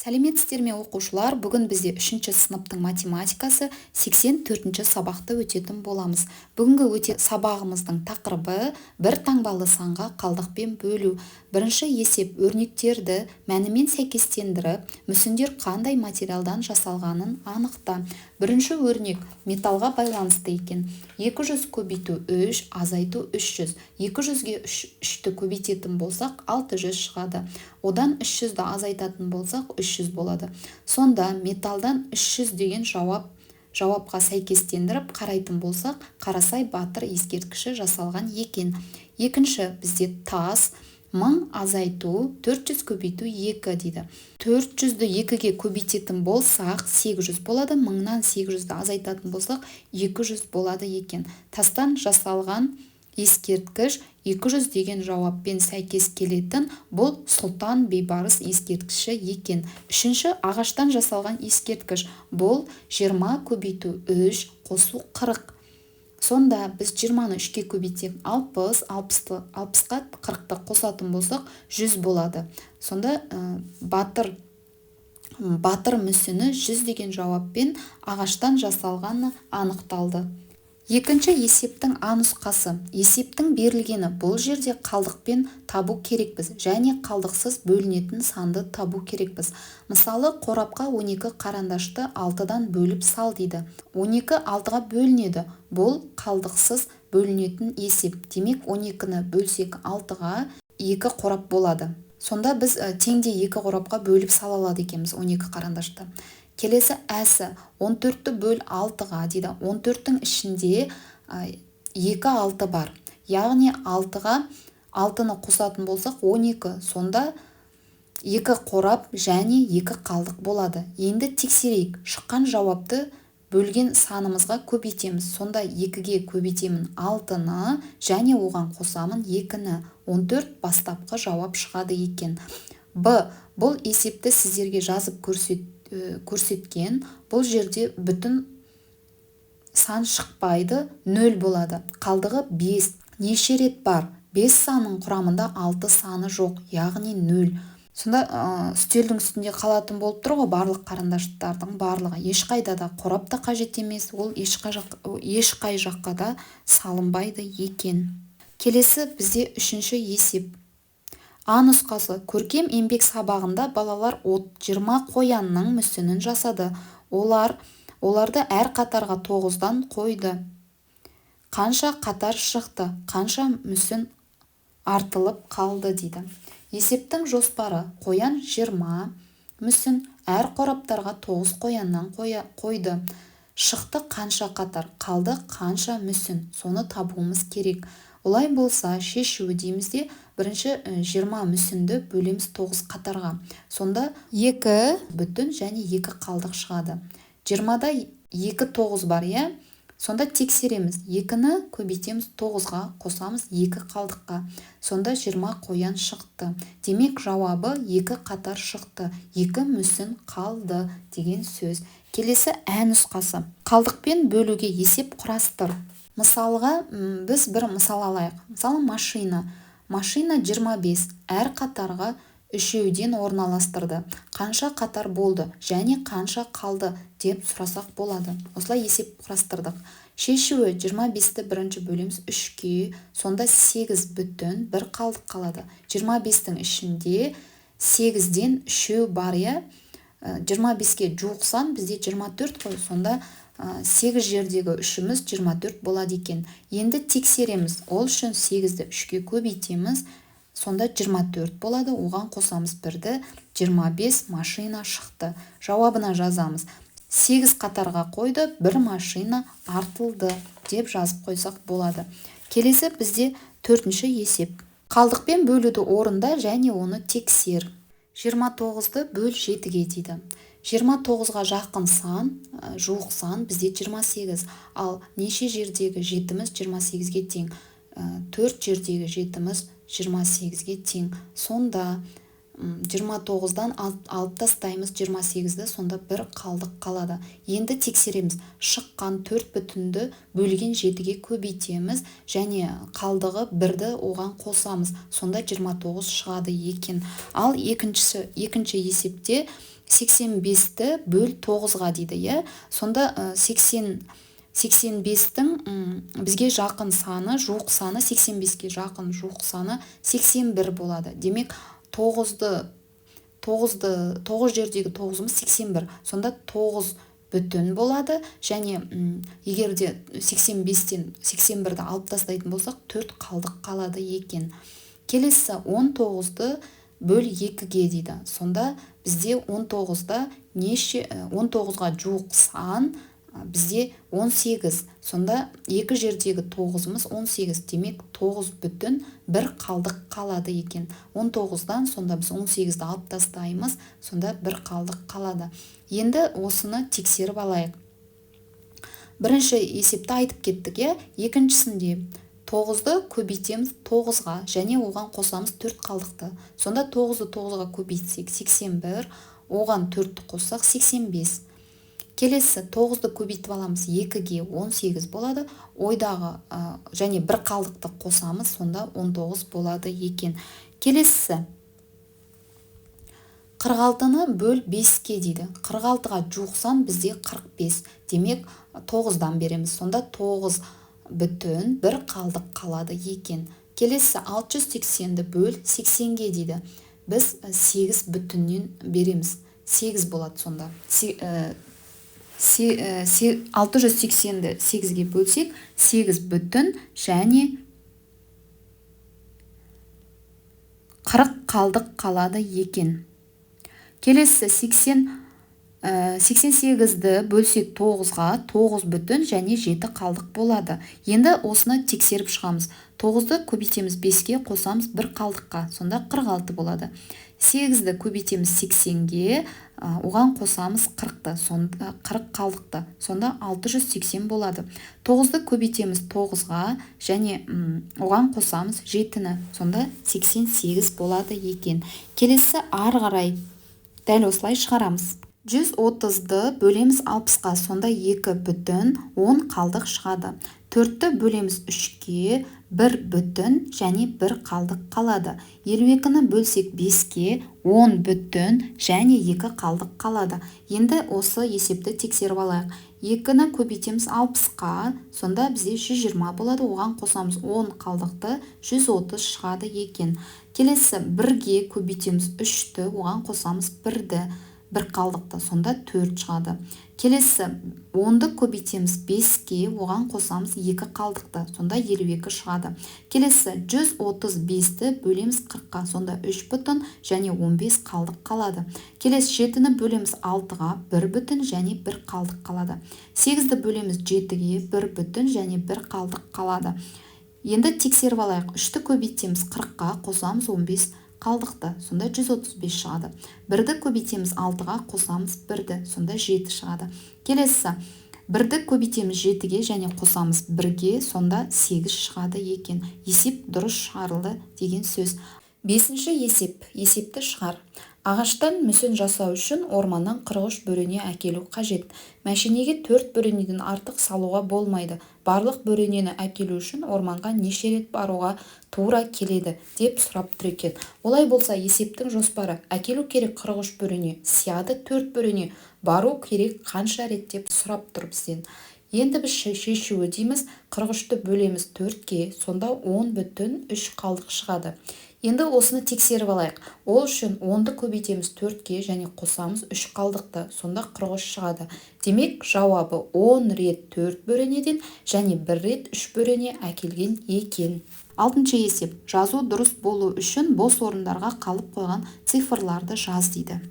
Сәлеметсіздер ме, оқушылар! Бүгін бізде үшінші сыныптың математикасы, 84-ші сабақты өтетін боламыз. Бүгінгі өте сабағымыздың тақырыбы: бір таңбалы санға қалдықпен бөлу. Бірінші есеп: өрнектерді мәнімен сәйкестендіріп, мүсіндер қандай материалдан жасалғанын анықта. Бірінші өрнек металлға байланысты екен. 200 көбейту 3 азайту 300. 200-ге 3-ті көбейтетін болсақ, 600 шығады. Одан 300-ді азайтатын болсақ, 300 болады. Сонда металлдан 300 деген жауап. Жауапқа сәйкестендіріп қарайтын болсақ, Қарасай батыр ескерткіші жасалған екен. Екінші бізде тас: 1000 азайту 400 көбейту 2 дейді. 400-ді 2-ге көбейтетін болсақ, 800 болады. 1000-нан 800-ді азайтатын болсақ, 200 болады екен. Тастан жасалған ескерткіш 200 деген жауаппен сәйкес келетін, бұл Сұлтан Бейбарыс ескерткіші екен. Үшінші ағаштан жасалған ескерткіш. Бұл 20 көбейту 3 қосу 40. Сонда біз 20-ны 3-ке көбейтсек, 60, 60-қа 40-ты қосатын болсақ, 100 болады. Сонда батыр мүсіні 100 деген жауаппен ағаштан жасалғаны анықталды. Екінші есептің А нұсқасы. Есептің берілгені: бұл жерде қалдықпен табу керекпіз және қалдықсыз бөлінетін санды табу керекпіз. Мысалы, қорапқа 12 қарандашты 6-дан бөліп сал дейді. 12 6-ға бөлінеді. Бұл қалдықсыз бөлінетін есеп. Демек, 12-ні бөлсек 6-ға, 2 қорап болады. Сонда біз теңдей екі қорапқа бөліп сала алады екенбіз 12 қарандашты. Келесі әсі: 14-ті бөл 6-ға дейді. 14-тің ішінде 2 6 бар. Яғни 6-ға 6-ны қосатын болсақ, 12. Сонда екі қорап және екі қалдық болады. Енді тексерейік. Шыққан жауапты бөлген санымызға көбейтеміз. Сонда 2-ге көбейтемін 6-ны және оған қосамын 2-ні. 14 бастапқы жауап шығады екен. Б. Бұл есепті сіздерге жазып көрсеткен. Бұл жерде бүтін сан шықпайды, 0 болады. Қалдығы 5. Неше рет бар? 5 санның құрамында 6 саны жоқ, яғни 0. Сонда үстелдің үстінде қалатын болып тұр ғой барлық қарандаштардың барлығы. Ешқайда да қорап та қажет емес, ол ешқай жаққа да салынбайды екен. Келесі бізде үшінші есеп. А нұсқасы: көркем еңбек сабағында балалар 20 қоянның мүсінін жасады. Олар оларды әр қатарға тоғыздан қойды. Қанша қатар шықты? Қанша мүсін артылып қалды дейді. Есептің жоспары: қоян 20 мүсін, әр қораптарға 9 қояннан қойды. Шықты қанша қатар, қалды қанша мүсін, соны табуымыз керек. Олай болса, шешуі дейміз де, бірінші 20 мүсінді бөлеміз 9 қатарға. Сонда 2 бүтін және 2 қалдық шығады. 20-да 2 9 бар, иә? Сонда тексереміз. 2-ні көбейтеміз 9-ға, қосамыз 2 қалдыққа. Сонда 20 қоян шықты. Демек, жауабы 2 қатар шықты, 2 мүсін қалды деген сөз. Келесі ә нұсқасы: қалдықпен бөлуге есеп құрастыр. Мысалға, біз бір мысал алайық. Мысалы, машина. Машина 25, әр қатарға үшеуден орналастырды. Қанша қатар болды және қанша қалды деп сұрасақ болады. Осылай есеп құрастырдық. Шешуі: 25-ті бірінші бөлеміз 3-ке, сонда 8 бүтін, бір қалдық қалады. 25-тің ішінде 8-ден үшеу бар, иә? 25-ке жуық сан бізде 24 қой. Сонда 8 жердегі үшіміз 24 болады екен. Енді тексереміз. Ол үшін 8-ді 3-ке көбейтеміз. Сонда 24 болады. Оған қосамыз бірді, 25 машина шықты. Жауабына жазамыз: 8 қатарға қойды, бір машина артылды деп жазып қойсақ болады. Келесі бізде төртінші есеп: қалдықпен бөлуді орында және оны тексер. 29-ды бөл 7-ге дейді. 29-ға жақын сан, жуық сан бізде 28. Ал неше жердегі жетіміз 28-ге тең? Төрт жердегі жетіміз 28-ге тең. Сонда 29-дан алып тастаймыз 28-ді, сонда бір қалдық қалады. Енді тексереміз. Шыққан 4 бүтінді бөлген 7-ге көбейтеміз және қалдығы 1-ді оған қосамыз. Сонда 29 шығады екен. Ал екінші есепте 85-ті бөл 9-ға дейді, иә? Сонда 85-тің бізге жақын саны, жуық саны, 85-ке жақын жуық саны 81 болады. Демек, 9 жердегі 9-ымыз 81. Сонда 9 бүтін болады. Және егер де 85-тен 81-ді алып тастайтын болсақ, 4 қалдық қалады екен. Келесі 19-ды бөл 2-ге дейді. Сонда бізде 19-да неше, 19-ға жуық сан бізде 18. Сонда 2 жердегі 9-ымыз 18. Демек, 9 бүтін 1 қалдық қалады екен. 19-дан сонда біз 18-ді алып тастаймыз, сонда 1 қалдық қалады. Енді осыны тексеріп алайық. Бірінші есепті айтып кеттік, иә? Екіншісінде 9-ды көбейтеміз 9-ға және оған қосамыз 4 қалдықты. Сонда 9-ды 9-ға көбейтсек 81, оған 4-ті қоссақ 85. Келесі 9-ды көбейтіп аламыз 2-ге 18 болады. Ойдағы және бір қалдықты қосамыз, сонда 19 болады екен. Келесі 46-ны бөл 5-ке дейді. 46-ға жуық сан бізде 45. Демек, 9-дан береміз. Сонда 9 бүтін бір қалдық қалады екен. Келесі 680-ді бөл 80-ге дейді. Біз 8 бүтіннен береміз. 8 болады сонда. 680-ді 8-ге бөлсек, 8 бүтін және 40 қалдық қалады екен. Келесі 88-ді бөлсек 9-ға, 9 бүтін және 7 қалдық болады. Енді осыны тексеріп шығамыз. 9-ды көбейтеміз 5-ге, қосамыз 1 қалдыққа, сонда 46 болады. 8-ді көбейтеміз 80-ге, оған қосамыз 40-ты, сонда 40 қалдықты, сонда 680 болады. 9-ды көбейтеміз 9-ға және оған қосамыз 7-ні, сонда 88 болады екен. Келесі ары қарай дәл осылай шығарамыз. 130-ды бөлеміз 60-қа, сонда 2 бүтін 10 қалдық шығады. 4-ті бөлеміз 3-ке, 1 бүтін және 1 қалдық қалады. 52-ні бөлсек 5-ке, 10 бүтін және 2 қалдық қалады. Енді осы есепті тексеріп алайық. 2-ні көбейтеміз 60-қа, сонда бізде 120 болады, оған қосамыз 10 қалдықты, 130 шығады екен. Келесі 1-ге көбейтеміз 3-ті, оған қосамыз 1-ді. 1 қалдықты, сонда 4 шығады. Келесі 10-ды көбейтеміз 5-ке, оған қосамыз 2 қалдықты, сонда 52 шығады. Келесі 135-ті бөлеміз 40-қа, сонда 3 бүтін және 15 қалдық қалады. Келесі 7-ні бөлеміз 6-ға, 1 бүтін және 1 қалдық қалады. 8-ді бөлеміз 7-ге, 1 бүтін және 1 қалдық қалады. Енді тексеріп алайық. 3-ті көбейтеміз 40-қа, қосамыз 15 қалдықты, сонда 135 шығады. 1-ді көбейтеміз 6-ға, қосамыз 1-ді, сонда 7 шығады. Келесі 1-ді көбейтеміз 7-ге және қосамыз 1-ге, сонда 8 шығады екен. Есеп дұрыс шығарылды деген сөз. 5-ші есеп. Есепті шығар. Ағаштан мүсін жасау үшін орманнан 43 бөрене әкелу қажет. Мәшинеге 4 бөренеден артық салуға болмайды. Барлық бөренені әкелу үшін орманға неше рет баруға тура келеді деп сұрап тұр екен. Олай болса, есептің жоспары: әкелу керек 43 бөрене, сияды 4 бөрене, бару керек қанша рет деп сұрап тұр бізден. Енді біз шешуі дейміз, 43-ті бөлеміз 4-ке, сонда 10 бүтін 3 қалдық шығады. Енді осыны тексеріп алайық. Ол үшін 10-ды көбейтеміз 4-ке және қосамыз 3 қалдықты, сонда 43 шығады. Демек, жауабы 10 рет 4 бөренеден және 1 рет 3 бөрене әкелген екен. 6-шы есеп. Жазу дұрыс болу үшін бос орындарға қалып қойған цифрларды жаз дейді.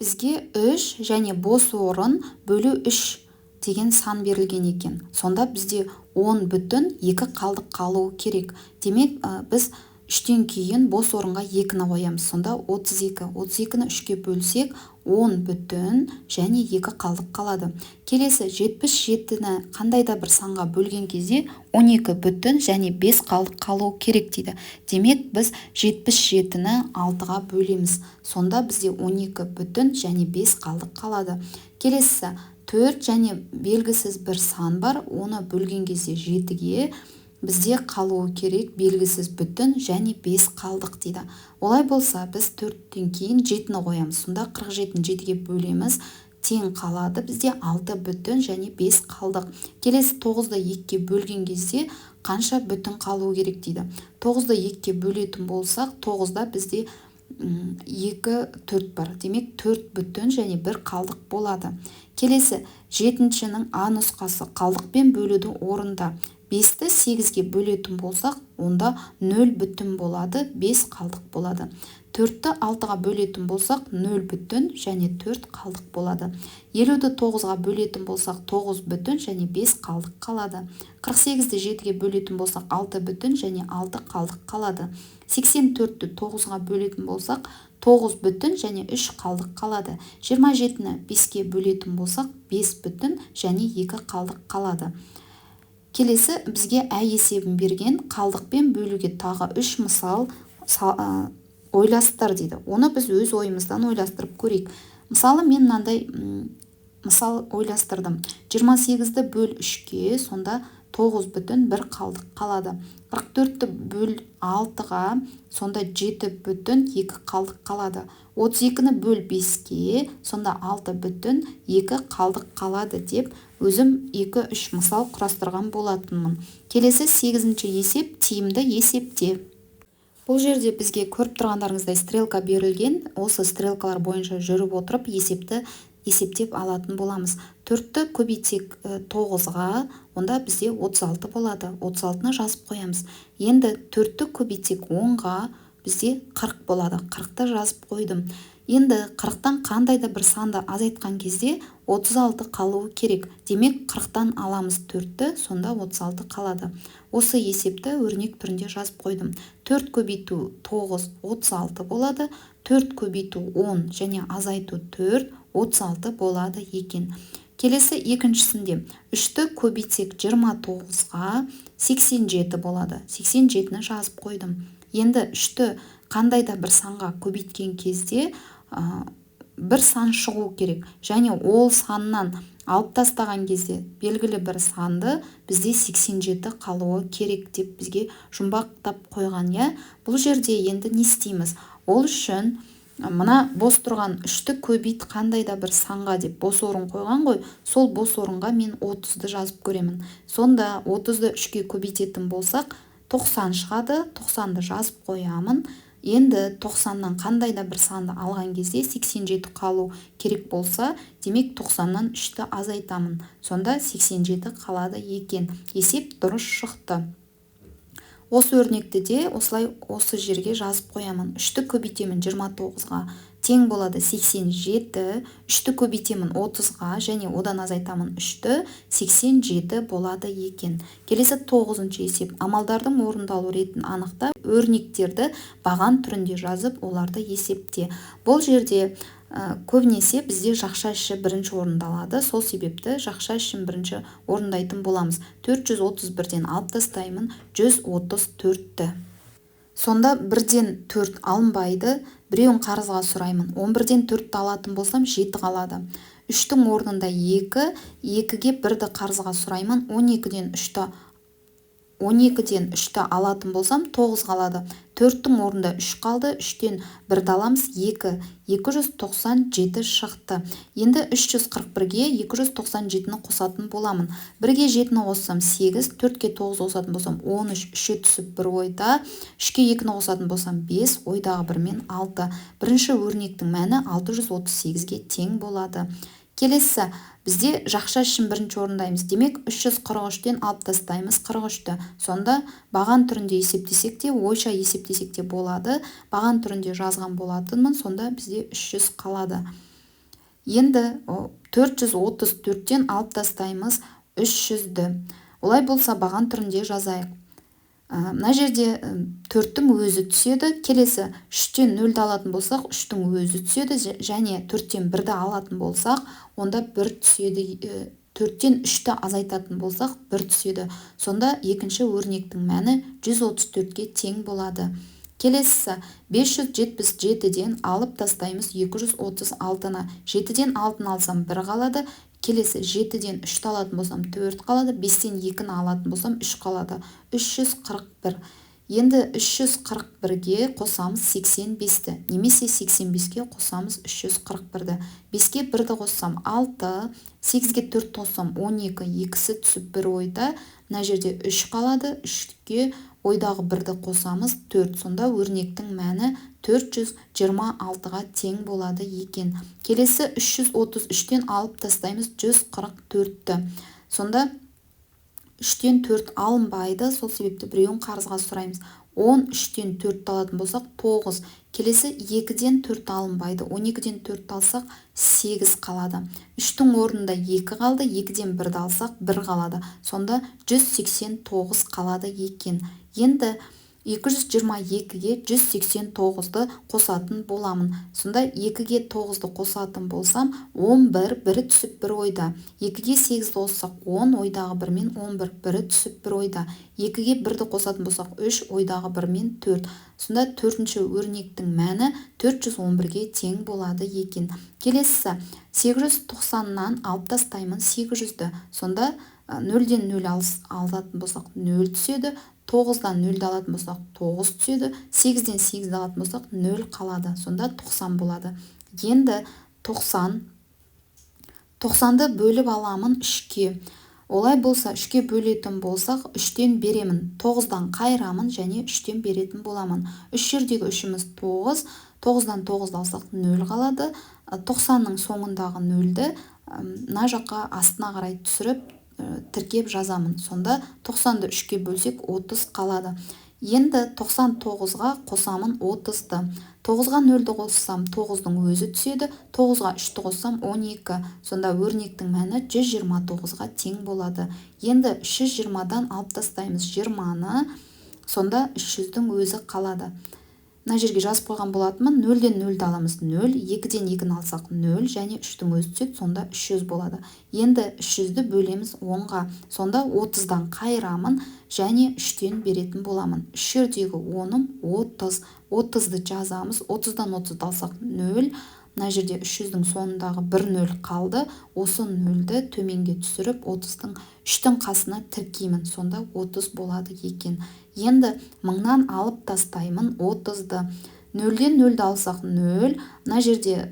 Бізге 3 және бос орын бөлу 3 деген сан берілген екен. Сонда бізде 10 бүтін 2 қалдық қалуы керек. Демек, біз 3-тен кейін бос орынға 2-ні қоямыз. Сонда 32. 32-ні 3-ке бөлсек, 10 бүтін және 2 қалдық қалады. Келесі 77-ні қандай да бір санға бөлген кезде 12 бүтін және 5 қалдық қалу керек дейді. Демек, біз 77-ні 6-ға бөлеміз. Сонда бізде 12 бүтін және 5 қалдық қалады. Келесі 4 және белгісіз бір сан бар. Оны бөлген кезде 7-ге бізде қалуы керек белгісіз бүтін және 5 қалдық дейді. Олай болса, біз 4-тен кейін 7-ні қоямыз. Сонда 47-ні 7-ге бөлеміз, тең қалады бізде 6 бүтін және 5 қалдық. Келесі 9-ды 2-ге бөлген кезде қанша бүтін қалуы керек дейді. 9-ды 2-ге бөлетін болсақ, 9-да бізде 2, 4 бар. Демек, 4 бүтін және 1 қалдық болады. Келесі 7-шінің А нұсқасы қалдықпен бөлуді орында. 5-ті 8-ге бөлетін болсақ, онда 0 бүтін болады, 5 қалдық болады. 4-ті 6-ға бөлетін болсақ, 0 бүтін және 4 қалдық болады. 50-ді 9-ға бөлетін болсақ, 9 бүтін және 5 қалдық қалады. 48-ді 7-ге бөлетін болсақ, 6 бүтін және 6 қалдық қалады. 84-ті 9-ға бөлетін болсақ, 9 бүтін және 3 қалдық қалады. 27-ні 5-ке бөлетін болсақ, 5 бүтін және 2 қалдық қалады. Келесі бізге ә есебін берген, қалдықпен бөлуге тағы 3 мысал ойластыр дейді. Оны біз өз ойымыздан ойластырып көрейік. Мысалы, мен мынандай мысал ойластырдым. 28-ді бөл 3-ке, сонда 9 бүтін 1 қалдық қалады. 44-ті бөл 6-ға, сонда 7 бүтін 2 қалдық қалады. 32-ні бөл 5-ке, сонда 6 бүтін 2 қалдық қалады деп өзім 2-3 мысал құрастырған болатынмын. Келесі 8-ші есеп тиімді есепте. Бұл жерде бізге көріп тұрғандарыңыздай стрелка берілген. Осы стрелкалар бойынша жүріп отырып есепті есептеп алатын боламыз. 4-ті көбейтсек 9-ға, онда бізде 36 болады. 36-ны жазып қоямыз. Енді 4-ті көбейтсек 10-ға, бізде 40 болады. 40-ты жазып қойдым. Енді 40-тан қандай да бір санды азайтқан кезде 36 қалуы керек. Демек, 40-тан аламыз 4-ті, сонда 36 қалады. Осы есепті өрнек түрінде жазып қойдым. 4 көбейту 9, 36 болады. 4 көбейту 10 және азайту 4, 36 болады екен. Келесі екіншісінде 3-ті көбейтсек 29-ға 87 болады. 87-ні жазып қойдым. Енді 3-ті қандай да бір санға көбейткен кезде бір сан шығу керек. Және ол саннан алып тастаған кезде белгілі бір санды бізде 87 қалуы керек деп бізге жұмбақтап қойған, иә? Бұл жерде енді не істейміз? Ол үшін мына бос тұрған 3-ті көбейт қандай да бір санға деп бос орын қойған ғой, сол бос орынға мен 30-ды жазып көремін. Сонда 30-ды 3-ке көбейтетін болсақ, 90 шығады, 90-ды жазып қоямын. Енді 90-нан қандай да бір санды алған кезде 87 қалу керек болса, демек 90-нан 3-ті азайтамын. Сонда 87 қалады екен. Есеп дұрыс шықты. Осы өрнекті де осылай осы жерге жазып қоямын. 3-ті көбейтемін 29-ға, тең болады 87. 3-ті көбейтемін 30-ға және одан азайтамын 3-ті, 87 болады екен. Келесі 9-шы есеп. Амалдардың орындалу ретін анықта, өрнектерді баған түрінде жазып, оларды есепте. Бұл жерде көбінесе бізде жақша іші бірінші орындалады. Сол себепті жақша ішін бірінші орындайтын боламыз. 431-ден алып тастаймын 134-ті. Сонда 1-ден 4 алынбайды, біреуін қарызға сұраймын. 11-ден 4-ті алатын болсам, 7 қалады. 3-тің орнында 2, 2-ге 1-ді қарызға сұраймын. 12-ден 3-ті алатын болсам, 9 қалады. 4-тің орнында 3 қалды, 3-тен 1-ді аламыз, 2. 297 шықты. Енді 341-ге 297-ні қосатын боламын. 1-ге 7-ні қоссам 8, 4-ке 9 қосатын болсам 13, 3-е түсіп 1 ойда, 3-ке 2-ні қосатын болсам 5, ойдағы 1-мен 6. Бірінші өрнектің мәні 638-ге тең болады. Келесі, бізде жақша ішін бірінші орындаймыз. Демек, 343-тен алып тастаймыз 43-ті. Сонда баған түрінде есептесек те, ойша есептесек те болады. Баған түрінде жазған болатынмын, сонда бізде 300 қалады. Енді 434-тен алып тастаймыз 300-ді. Олай болса, баған түрінде жазайық. Мына жерде 4-тің өзі түседі. Келесі 3-тен 0-ді алатын болсақ, 3-тің өзі түседі. Және 4-тен 1-ді алатын болсақ, онда 1 түседі. 4-тен 3-ті азайтатын болсақ, 1 түседі. Сонда екінші өрнектің мәні 134-ке тең болады. Келесісі 577-ден алып тастаймыз 236-ны. 7-ден 6-ны алсам 1 қалады. Келесі 7-ден 3-ті алатын болсам 4 қалады, 5-тен 2-ні алатын болсам 3 қалады. 341. Енді 341-ге қосамыз 85-ті, немесе 85-ке қосамыз 341-ді. 5-ке 1-ді қоссам 6, 8-ге 4-ті қоссам 12, екісі түсіп бір ойда. Мына жерде 3 қалады, 3-ке ойдағы 1-ді қосамыз 4. Сонда өрнектің мәні 426-ға тең болады екен. Келесі 333-тен алып тастаймыз 144-ті. Сонда 3-тен 4 алынбайды, сол себепті біреуін қарызға сұраймыз. 13-тен 4-ті алатын болсақ 9. Келесі 2-ден 4 алынбайды. 12-ден 4 алсақ 8 қалады. 3-тің орнында 2 қалды, 2-ден 1-ді алсақ 1 қалады. Сонда 189 қалады екен. Енді 222-ге 189-ды қосатын боламын. Сонда 2-ге 9-ды қосатын болсам 11, бірі түсіп бір ойда. 2-ге 8-ді қоссақ 10, ойдағы 1-мен 11, бірі түсіп бір ойда. 2-ге 1-ді қосатын болсақ 3, ойдағы 1-мен 4. Сонда төртінші өрнектің мәні 411-ге тең болады екен. Келесісі 890-нан алып тастаймын 800-ді. Сонда 0-ден 0 алатын болсақ 0 түседі. 9-дан 0-ді алатын болсақ 9 түседі, 8-ден 8-ді алатын болсақ 0 қалады. Сонда 90 болады. Енді 90-ды бөліп аламын 3-ке. Олай болса 3-ке бөлетін болсақ 3-тен беремін, 9-дан қайырамын және 3-тен беретін боламын. 3 жердегі 3-іміз 9, 9-дан 9-ды алсақ 0 қалады. 90-ның соңындағы 0-ді мына жаққа астына қарай түсіріп тіркеп жазамын. Сонда 90-ды 3-ке бөлсек 30 қалады. Енді 99-ға қосамын 30-ды. 9-ға 0-ді қоссам 9-дың өзі түседі, 9-ға 3-ті қоссам 12. Сонда өрнектің мәні 129-ға тең болады. Енді 320-дан алып тастаймыз 20-ны, сонда 300-дің өзі қалады. Мына жерге жазып қойған болатынмын. 0-ден 0-ді аламыз 0, 2-ден 2-ні алсақ 0 және 3-тің өзі түседі, сонда 300 болады. Енді 300-ді бөлеміз 10-ға, сонда 30-дан қайырамын және 3-тен беретін боламын. 3 жердегі 10-ым 30, 30-ды жазамыз, 30-дан 30-ды алсақ 0, мына жерде 300-дің соңындағы 1 0 қалды, осы 0-ді төменге түсіріп 30-тың 3-тің қасына тіркеймін, сонда 30 болады екен. Енді 1000-нан алып тастаймын 30-ды. 0-ден 0-ді алсақ 0, мына жерде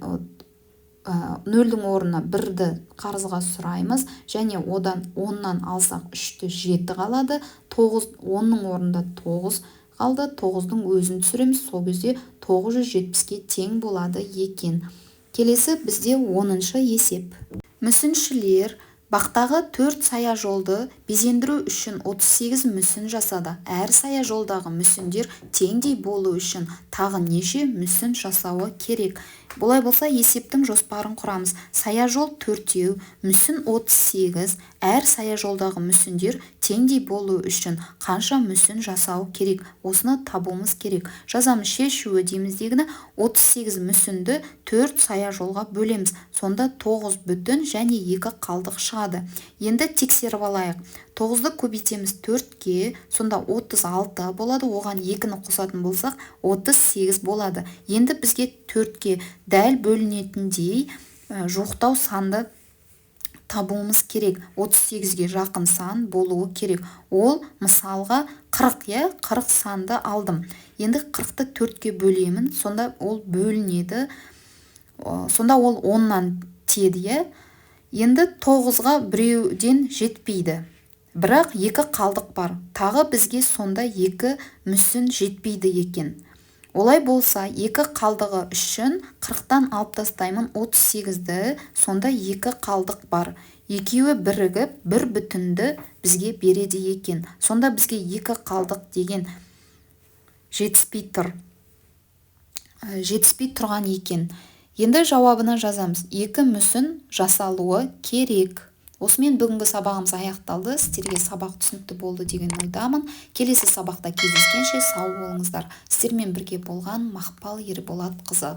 0-дің орнына 1-ді қарызға сұраймыз және одан 10-нан алсақ 3-ті 7 қалады, 9, 10-ның орнында 9 қалды, 9-дың өзін түсіреміз, сол кезде 970-ке тең болады екен. Келесі бізде 10-шы есеп. Мүсіншілер бақтағы 4 саяжолды безендіру үшін 38 мүсін жасады. Әр саяжолдағы мүсіндер теңдей болу үшін тағы неше мүсін жасауы керек? Бұлай болса есептің жоспарын құрамыз. Саяжол 4, мүсін 38, әр саяжолдағы мүсіндер теңдей болу үшін қанша мүсін жасау керек? Осыны табуымыз керек. Жазамыз шешуі дейміз дегіні 38 мүсінді 4 саяжолға бөлеміз. Сонда 9 бүтін және 2 қалдық шығады. Енді тексеріп алайық. 9-ды көбейтеміз 4-ке, сонда 36 болады. Оған 2-ні қосатын болсақ 38 болады. Енді бізге 4-ке дәл бөлінетіндей жуықтау санды табуымыз керек. 38-ге жақын сан болуы керек. Ол мысалға 40, иә, 40 санды алдым. Енді 40-ты 4-ке бөлемін, сонда ол бөлінеді. Сонда ол 10-нан тиеді, иә. Енді 9-ға біреуден жетпейді. Бірақ 2 қалдық бар. Тағы бізге сонда 2 мүсін жетпейді екен. Олай болса, 2 қалдығы үшін 40-тан алып тастаймын 38-ді, сонда 2 қалдық бар. Екеуі бірігіп, бір бүтінді бізге береді екен. Сонда бізге 2 қалдық деген жетіспей тұр. Жетіспей тұрған екен. Енді жауабына жазамыз. 2 мүсін жасалуы керек. Осымен бүгінгі сабағымыз аяқталды. Сіздерге сабақ түсінікті болды деген ойдамын. Келесі сабақта кездескенше сау болыңыздар. Сіздермен бірге болған Мақпал Ерболатқызы.